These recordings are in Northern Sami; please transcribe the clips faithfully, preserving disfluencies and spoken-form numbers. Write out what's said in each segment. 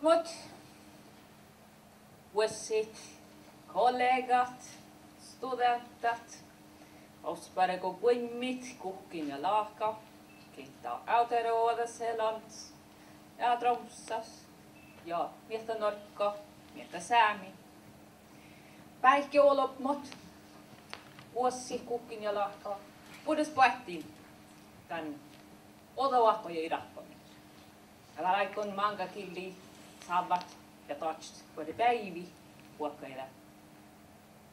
Muhto vuossit, kollegat, studeanttat, ovttasbargu guoimmiid guhkkin ja láhka, gitta Euraoađas, Seelánddas ja Tromssas ja miehtá Norgga, miehtá Sámi. Báikki olbmot, vuossit guhkkin ja láhka, bures boahtin dan ođđa oahppojogi rahpamin. Ja dál áiggun máŋga gillii sávvat ja dadjat buorre beaivi, buohkaide.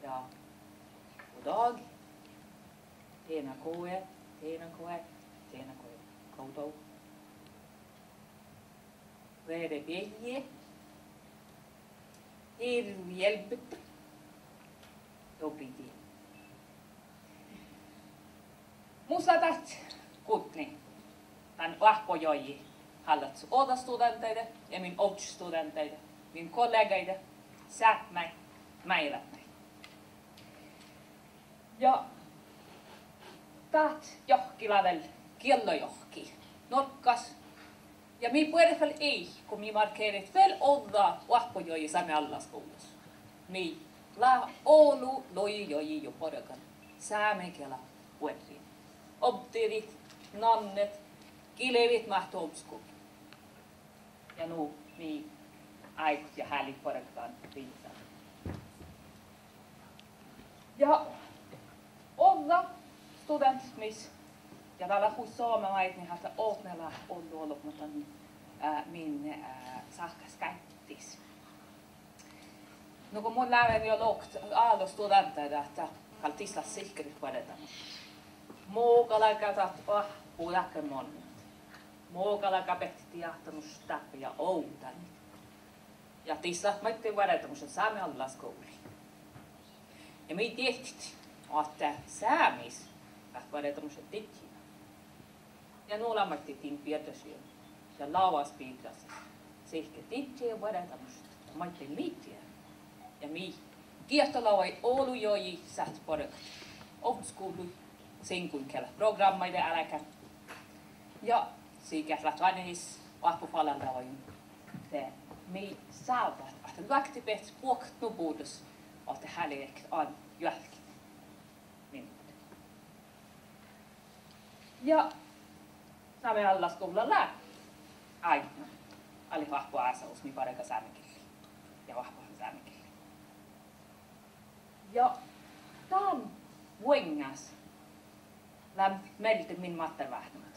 Ja goddag, tena goa, tena goa, tena goa, goddag. Buorre beaivvi, girvvi ealbmot, doppe die. Mus lea dat gudni dan oahppojogi hálddašan ođđa studeanttaide ja min ovdal studeanttaide, min kolleagaide, sápmái, máilbmái. Ja dat jahki lea vel giellajahki Norggas. Ja mii buoret vel iigo, mii markerit vel ođđa oahppojogi Sámi allaskuvllas. Mii lea olu logi jogi juo bargan sámegiela buorre. Ovddidit, nannet, gilvet máhttu ovddaskuvlii. Ja nu mii áigut ja háliidit bargat dan riidan. Ja ođđa studeanttat mis, ja dat lea hui somá maid mii ahte odne leat ollu olbmot dan, eh, min, eh, sáhkaskáiddis. Nugo mun láven jo lohkat álo studeanttaide ahte gal dis leat sihkkarit vuordámušat. Mo galgá dat oahppu dakkár mannat. Mo galgá beaivvi diehtit ahte nu dáppe ja ovdánit. Ja dis leat maiddái vuordámušat Sámi allaskuvlii. Ja mii diehtit ahte Sámis leat vuordámušat didjiide. Ja nu lea maiddái din biedrosiidnu ja lavas bidrasit sihke didjiide vuordámušat ja maiddái midjiide. Ja mii giehtalogii olu jogi sáhttet bargat ovddaskuvlui, singuin geat leat prográmmaide álgán. Ja sii geat leat oaidnihis oahppofallaid, de mii sávvat ahte luokte beaivvi buohkat nu bures ahte háliidedje ain juohke minut. Ja Sámi allaskuvlla lea áidna ain oahppoásahus mii bargá sámegillii ja oahpahá sámegillii. Ja dán vuoiŋŋas lean mielde min máttárvátnemat.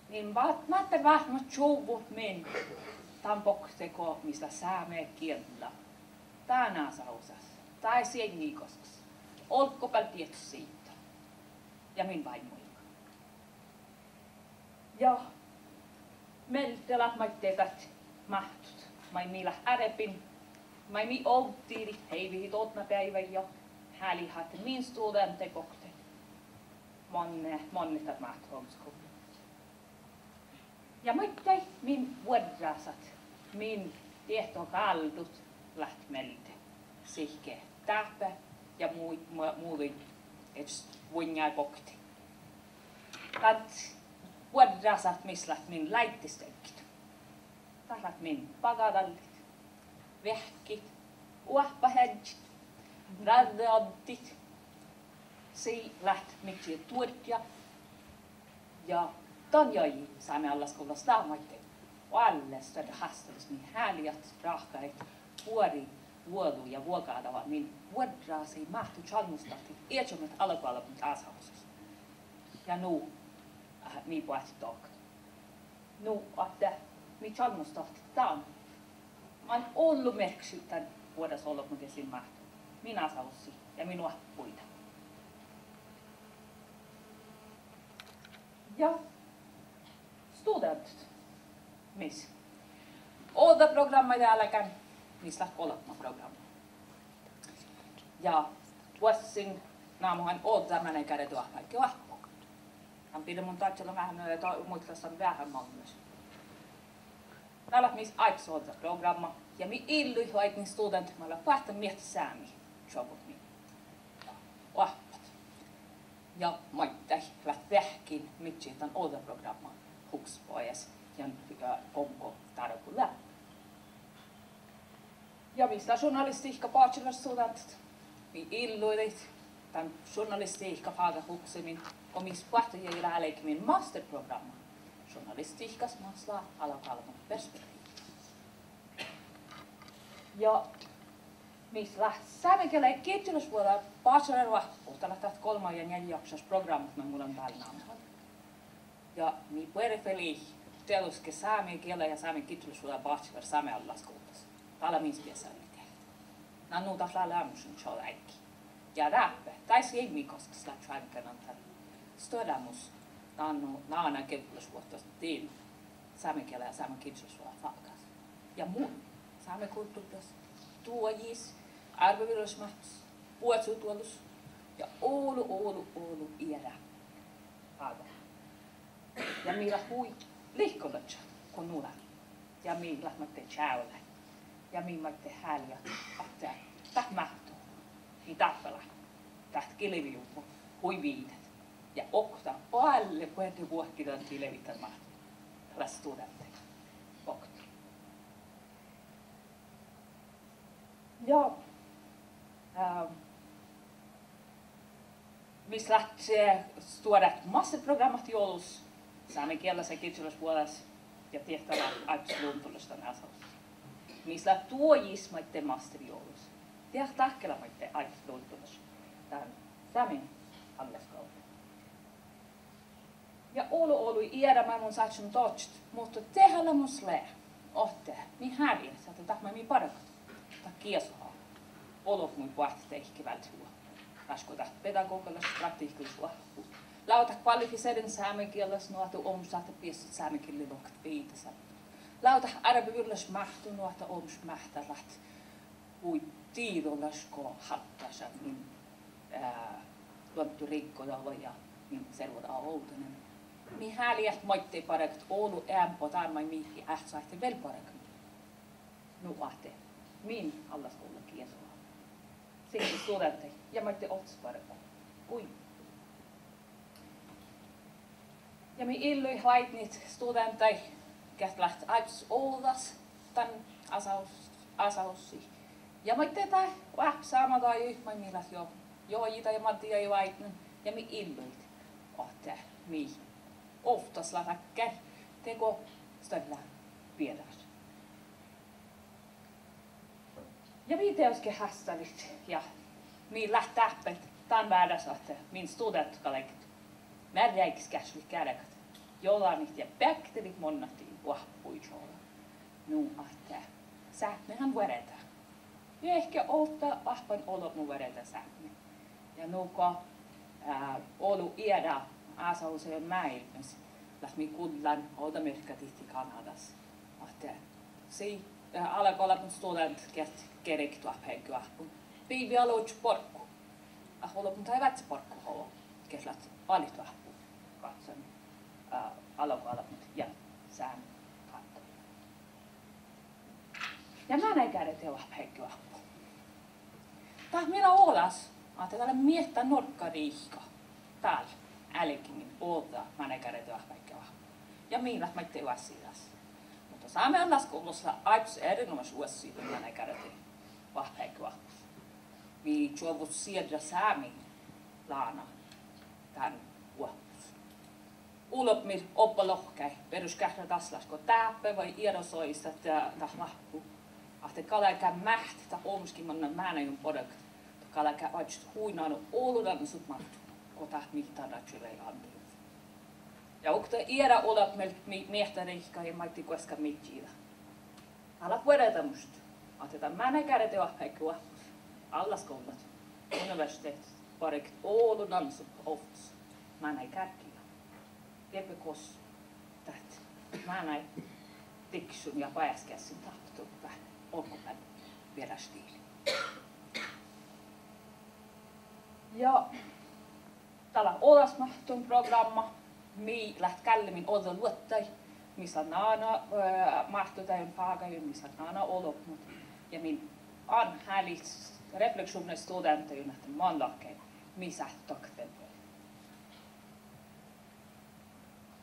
Min mát-, máttárvátnemat čuvvot min dan bokte go mis lea sámegiella, dán ásahusas, dán siennigoaskkas, olggobealde diehtit siidda ja min váimmuiguin. Ja mielde leat maiddái dat máhtut maid mii leat árben, maid mii ovddidit, heivehit odne beaivvi ja háliidit ahte min studeanttaid bokte mannet, mannet dat máhtut ovddaskuvlii. Ja maiddái min vuorrásat, min diehtogáldut leat mielde sihke dáppe ja mu-, mu-, muđui iežas vuoiŋŋáid bokte. Dat vuorrásat mis leat min láiddisteaddjit. Dat leat min bagadallit, veahkkit, oahpaheaddjit, ráđđeaddit. Sii leat midjiide duodja. Ja dan jagi Sámi allaskuvllas lea maiddái oalle stuorra hástalis mii háliidit, ráhkadit buori vuođu ja vuogádaga min vuorrásiid máhtut čalmmustahttit iežamet álgoálbmot ásahussii. Ja nu, eh, mii boahtit dohko, nu ahte mii čalmmustahttit dan, man ollu mearkkašit dan vuordásolbmuide sin máhtut min ásahussii ja min oahppobuide. Ja studeanttat mis ođđa prográmmaide álgán, mis leat golbma prográmma. Ja vuosttaš namuhan ođđa mánáidgárra doahpaheaddji oahppo. Dán birra mun dadjat veahá, muitalan veahá mannat. Dat leat mis áibbas ođđa prográmma ja mii illui oaidnit studeanttat mat leat boahtán miehtá Sámi čoavvut min oahppat. Ja maiddái leat veahkkin midjiide dan ođđa prográmma hukset bajás. Ja, ja gomgo dárbu lea. Ja mis lea journalistihkka bachelorstudeantat, mii illuidit dan journalistihkka fága huksemin, go mis boahtte ja álgit min masterprográmma journalistihkas, mas lea álgoálbmot perspektiiva. Ja mis leat sámegiela girjjelašvuođa bacheloraoahpu, dat leat dat golbma- ja njealljejáhksáš prográmmat maid mun lean dál namahal. Ja mii buorre feliimet dieđusge sámegiela ja sámegirjjelašvuođa bachelor Sámi allaskuvllas. Dat lea min speasiála dieđt. Na nu dat lea leamašan čođáiggi. Ja dáppe, dás lea mii goaskkas leat čoavgga dan stuorámus, na nu, na, na gevddolašvuohtas din sámegiela ja sámegirjjelašvuođa fágas. Ja mun sámeguvllas, duojis, árbevirolaš máhttus, buođđoduolus ja olu, olu, olu eará fága. Ja mii leat hui lihkolaččat go nu lea. Ja mii leat maiddái čeavlái. Ja mii maiddái háliidit ahte dat máhttu, mii dáppe lea, dat gilvejuvvo hui viidat. Ja okta oalle buorre vuohki dan gilvejuvvon máhttu, dat leat studeanttat okta. Ja, eh, mis leat, eh, stuorát masterprográmmat jođus sámegielas ja girjjelašvuođas, ja diehtit leat áibbas lundolaš dan ásahussii. Mis leat duojis maiddái master jođus, diehtit leat maiddái áibbas lundolaš dan Sámi allaskuvllas. Ja olu, olu eará maid mun sáhtášan dadjat, muhto deháleamos lea ahte mii háliidit ahte dat maid mii bargat, dat giesoha, olbmot boahtit deike váldit oahppu, dašgo dat pedagogalaš, praktihkalaš oahppu, lávdat kvalifiseren sámegielas, nu ahte olmmoš sáhtát beassat sámegillii lohkat viidáseappot, lávdat árbevirolaš máhttu, nu ahte olmmoš máhttát leat hui diđolaš go hálddašat min, eh, luonddu riggodallat ja min servodaga ovdánemin. Mii háliidit maiddái bargat olu eambbo dán maid mii eat sáhttit vel bargat. Nu ahte min allaskuvlla giesoha sihke studeanttaid ja maiddái ovttas bargu guidu. Ja mii illuid váidnit studeanttaid, geat leat áibbas ođđa dan ásahussii. Ja maiddái dat oahppi sámá daji maid mii leat jo, Jođi ja Maddi daji váidnen, ja mii illuid ahte mii ovttas leat dakkár dego stuorra bearrái. Ja mii dieđusge hástalit ja mii leat dáppe dan várrás ahte min studeanttat galget mearriáiggis geahččalit geargat, jođánit ja beaktelit monnat dii oahppuid čohkkát. Nu ahte Sápmi han vuordá. Ja ehpet ovtta oahppan olbmo vuordá Sápmi. Ja nugo, eh, olu eará ásahusain máilmmis leat mii gullan ovdamearkka dihte Kanadas ahte sii, eh, álgoálbmotstudeanttat geat gerget oahpaheaddjioahput, biivvi ale ožžot barggu, ahte olbmot dáid váttis barggu hova, geat leat alit oahppu gahččan, eh, álgoálbmot ja sámi fággaid. Ja mánáidgárddi oahpaheaddjioahpu, dat mii lea ođas ahte dat lea miehtá Norgga riikka dál álggimin ođđa mánáidgárddi oahpaheaddjioahpu. Ja mii leat maiddái oassi das. Muhto Sámi allaskuvllas lea áibbas erenoamáš oassi dan mánáidgárddi oahpaheaddjioahpus. Mii čuovvut sierra sámi lána dán oahpus. Olbmot obbalohkái, berošgáhra das láhkai go dáppe vai eará soaistat dat oahppu, ahte galgá máhttet dat olmmoš gii manná mánáiguin bargat, dat galgá oažžut hui nanu olu nannosat máhttu go dat mii dan čuovvut lei Andejuvvon. Ja okta eará olbmot mii, miehtá riikka ja maiddái guoská midjiide, dat lea vuordámuš ahte dat mánáidgárddi oahpaheaddjioahpus, allaskuvllat, universitehtat barget olu nannosat ovttas mánáidgárggi. Dieppe gos dat mánáid dikšun ja bajásgeassin dáppe doppe olggobehtet bearrastilit. Ja dat lea ođasmáhttunprográmma, mii leat gállemin ođđa luotta, mis leat nana, eh, máhttu dain fágaiguin, mis leat nana olbmot. Ja min an háliidit reflekšuvnnaid studeanttaiguin ahte man láhkai mii sáhttit dakkat vel buoret.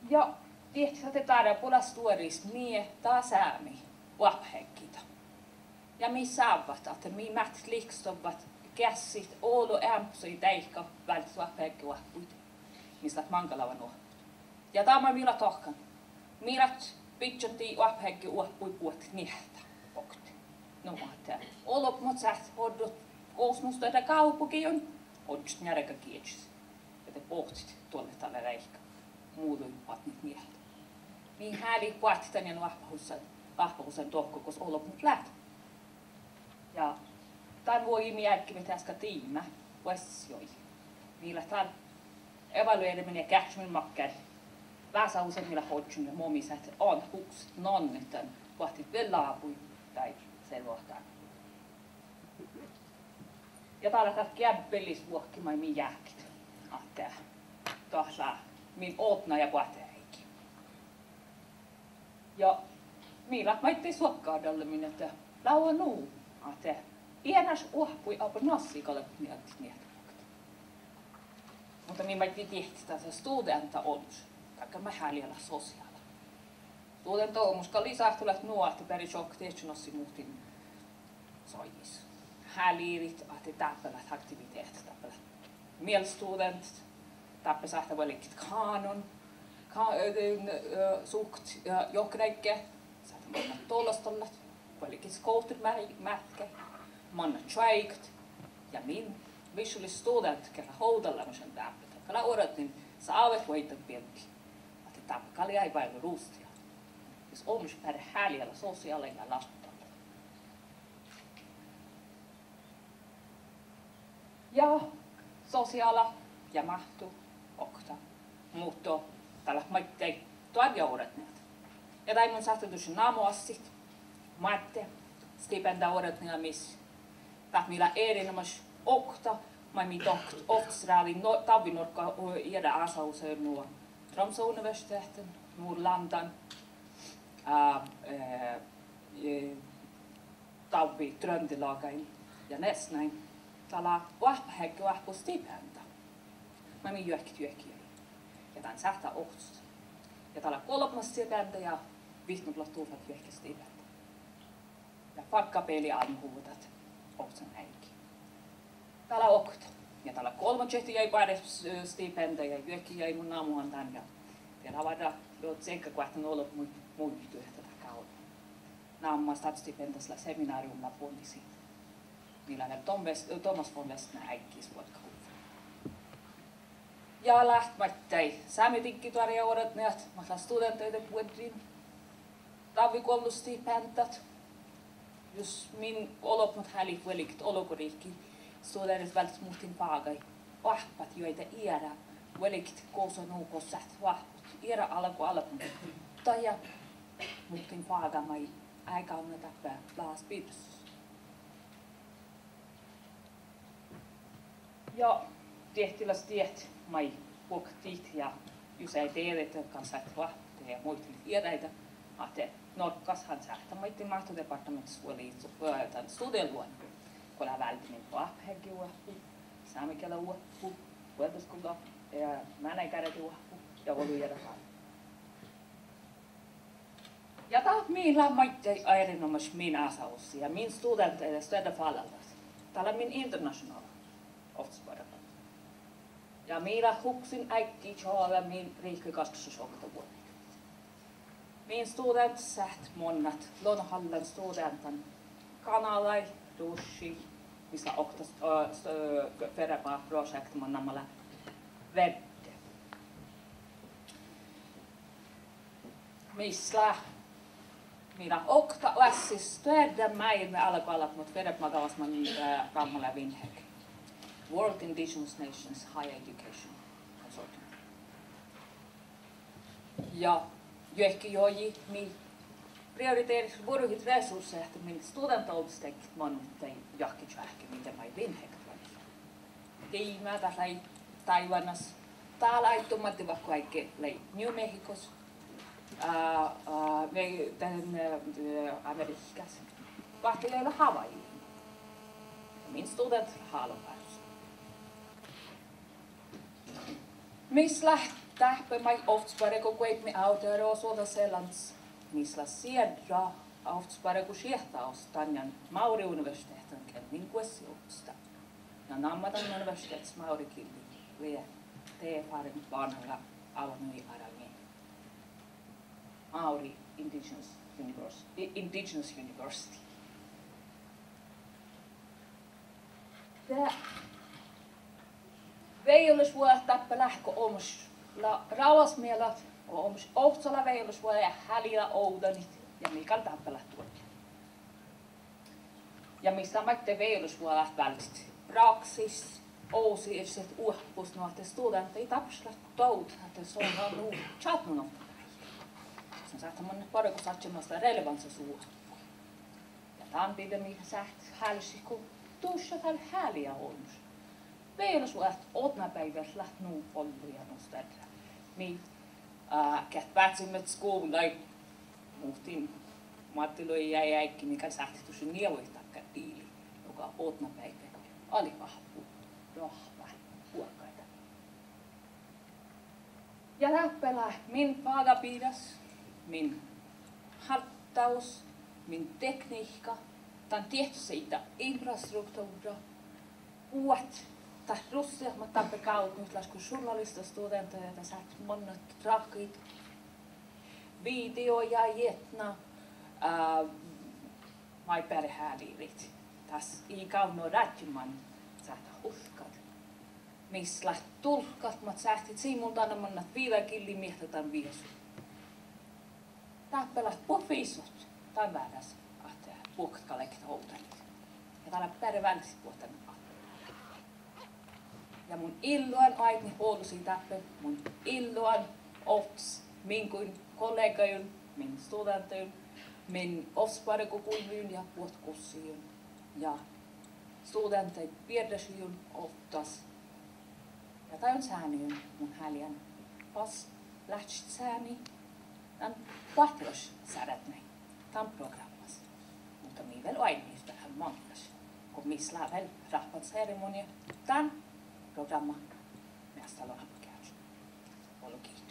Ja Dieđát ahte dárbbašvuođas stuoris mii dat sámi oahpaheaddjit. Ja mii sávvat ahte mii máhttit lihkostuvvat geassit olu eambbo daid galggat váldit oahpaheaddjeoahpuid, mis leat máŋgalaga oahput. Ja dat maid mii leat dohkan. Mii leat bidjat dii oahpaheaddjeoahpuid buot niehtá oktii. Nu ahte olbmot sáhttet orrut gos mus stuorra gávpogiin, ožžot njeargagiežas. Ja de bohtet doallat dalle ráiga muđui atnit niehtá. Mii háliidit boahtit dan ja oahpahusain, oahpahusain dohko gos olbmot leat. Ja dan vuogi mii álggiimet easka diimma, vuosttaš juogi. Mii leat dál evalueremin ja geahččamin makkár vásáhusaid mii leat ožžon ja mo mii sáhttit ain hukset nannet dan boahtit vel lábui daid servodahtteid. Ja dat lea dat geabbelis vuohki maid mii jáhkit ahte dat lea min otná ja boahtteáigi. Ja mii leat maiddái suokkahardallamin ahte lávva nu ahte eanaš oahpui ahte nassii galgat niehtá, niehtá oktii. Muhto mii maiddái dieđát ahte studeantaolmmoš dakkár maid háliida leat sosiála. Studeantaolmmoš gal ii sáhte leat nu ahte beare šoktet činnossi muhtin sajis. Háliidit ahte dáppe leat aktiviteahtat, dáppe leat mielstudeanttat, dáppe sáhttá vuolgit kánon, ka-, eh, suhkat, eh, johkadegge, sáhttá mannat dollastallat, vuolgit skohtermearkkaid, mannat čuoigat. Ja min, mis leat studeanttat geat leat ovdal leamašan dáppe, dat gal ortnen sávet vuoidan bielgi ahte dáppe gal eai bajlu rustija. Jus olmmoš beare háliida leat sosiála ja latnodahttá. Ja sosiála ja máhtu okta, muhto dat leat maiddái doarjá ortnejat. Ja daid mun sáhtán dušše namuhit moadde stipeandaortnija mis, dat mii lea erenoamáš okta maid mii dohko ovttasráđi, no, davvi norgga, eh, eará ásahusaid nu Tromsø universiteten, Nordlandan, eh, eh, eh, davvi Trøndelagen ja Nesnain. Dat lea oahpaheaddjeoahpu stipeanda maid mii juohkit juohkejagiid. Ja dan sáhttá ovttas. Ja dat lea golbma stipeanda ja vitnabehtet duhát juohke stipeanda. Ja fággabeali álbmotvuođaid ovccineamen áiggi. Dat lea okta. Ja dat lea golbma čehte jagi beare, eh, stipeanda ja juohkejagiid mun namuhan dan ja de lea várra, jo, cieggagoahtán olbmuid munnje duohta dat gávdno. Namma dat stipeandas lea Seminarium Laponisin. Mii lea vel Tom Wes-, eh, Thomas von Westners áiggis vuolggahuvvá. Ja leat maiddái Sámi Diggi doarjá ortnejat mat leat studeantaide buorre davviguollus stipeandat. Jus min olbmot háliidit vuolgit olgoriikki, studeradit váldit muhtin fágaid, oahppat juoidá eará, vuolgit gosa nu gos sáhttit oahppat eará álgoálbmot dahje muhtin fága maid eai gávnna dáppe lahkas birrasas. Ja dieđát lea dieđát maid buohkat dihtet ja jus eai dieđe, de gal sáhttit oahppat ja muitalit earáide ahte Norggas han sáhttá maiddái máhttudepartementas vuolit, eh, dan studealuonnu go lea váldimin oahpaheaddjeoahpu, sámegiela oahpu, vuoldáskuvlla, eh, mánáidgáradeoahpu ja olu eará fága. Ja dat mii leat maiddái erenoamáš min ásahussii ja min studeantaide stuorra fálláldat. Dat lea min internationála ovttasbargat. Ja mii leat huksen áiggi čađa min riikkaid gaskkaša šoktavuođaid. Min studeanttat sáhttet mannat lonohallan studeantan Kanadai, dušši, mis lea okta, eh, s-, eh, ferma-prosjekta manná lea Verde. Mis lea, mii leat okta oassis stuorra máilmmi álgoálbmot ferma gávas man, eh, gamla Vinnhek. World Indigenous Nations Higher Education Consortium. Ja juohkejogi mii prioriteriimet vuruhit resurssat ahte min studeantaovdastedjet mannet daid jahkečoahkkemin de maid Vinnhek doarjá. Diimma dat lei Taiwanas, dál áidduin maid dihte oahpu áigge lei New Mehicos, eh, eh, me-, dan, eh, Amerihkás. Boahtá lea Hawaii. Min studeanttat leat álgoás. Mis leat Dáppe maid ovttasbargu guoibmi Aotearážjogas Suođa-Selandas, mis lea sierra ovttasbargu šiehttas danin Mávri universitehtan geain min guossi ovddasta. Ja namma dan universitehtas mávrigielii lea de erfaren barnanga avannui arani Maori Indigenous Univers-, Indigenous University. De vejolašvuođat dáppe leat go olmmoš lea ravasmielat, go olmmoš ovcci lea vejolašvuođa ja háliida ovdánit ja mii gal dáppe leat duođa. Ja mis lea maiddái vejolašvuođat váldit praksis, osiešset oahppus, nu ahte studeanttaid dárbbašit leat dovdat ahte son lea nu čadnon ovtta beaivvi. Son sáhttá mannat bargos oažžut mas lea relevansa su oahpu. Ja dan birra mii sáhttit hálišit go dušše dál háliida olmmoš. Vejolašvuođat odne beaivvi leat nu ollu ja nu stearra. Mii, eh, geat vácciimet skuvllaid, muhtin Mádde lea eai áigge, mii gal sáhttit dušše niehuhit dakkár diili, nugo odne beaivvi oađe oahppu roahppat buohkaide. Ja dáppe lea min fágabiras, min hálddašus, min teknihkka, dan diehtosaidda infrastruktuvra, buot dat russihat mat dáppe gávdnojit, leaš go journalistastudeanttat, dat sáhttit mannat ráhkadit video ja eatna, eh, maid beare háliidit. Das ii gávdno rádjemin sáhttá hulkkat. Mis leat dulkkat mat sáhttit simultána mannat viđa gillii miehtá dan viesu. Dáppe leat buot visot dan várra ahte buohkat galget ovdánit. Ja dat lea beare váldit buot dan ahte. Ja mun illudan oaidnit olusaid dáppe, mun illudan ovttas min guin kollegaiguin, min studeanttaiguin, min ovttasbarguguvlluiguin ja buot gussiiguin ja studeanttaid bearrašiiguin ovttas. Ja dain sániiguin mun háliidan fas láhčit sáni dan boahtivaš sárdnái dan prográmmas. Muhto mii vel oaidnit vel maŋŋá, go mis lea vel rahpanseremonia dan prográmma measta loahpageaža. Olgit.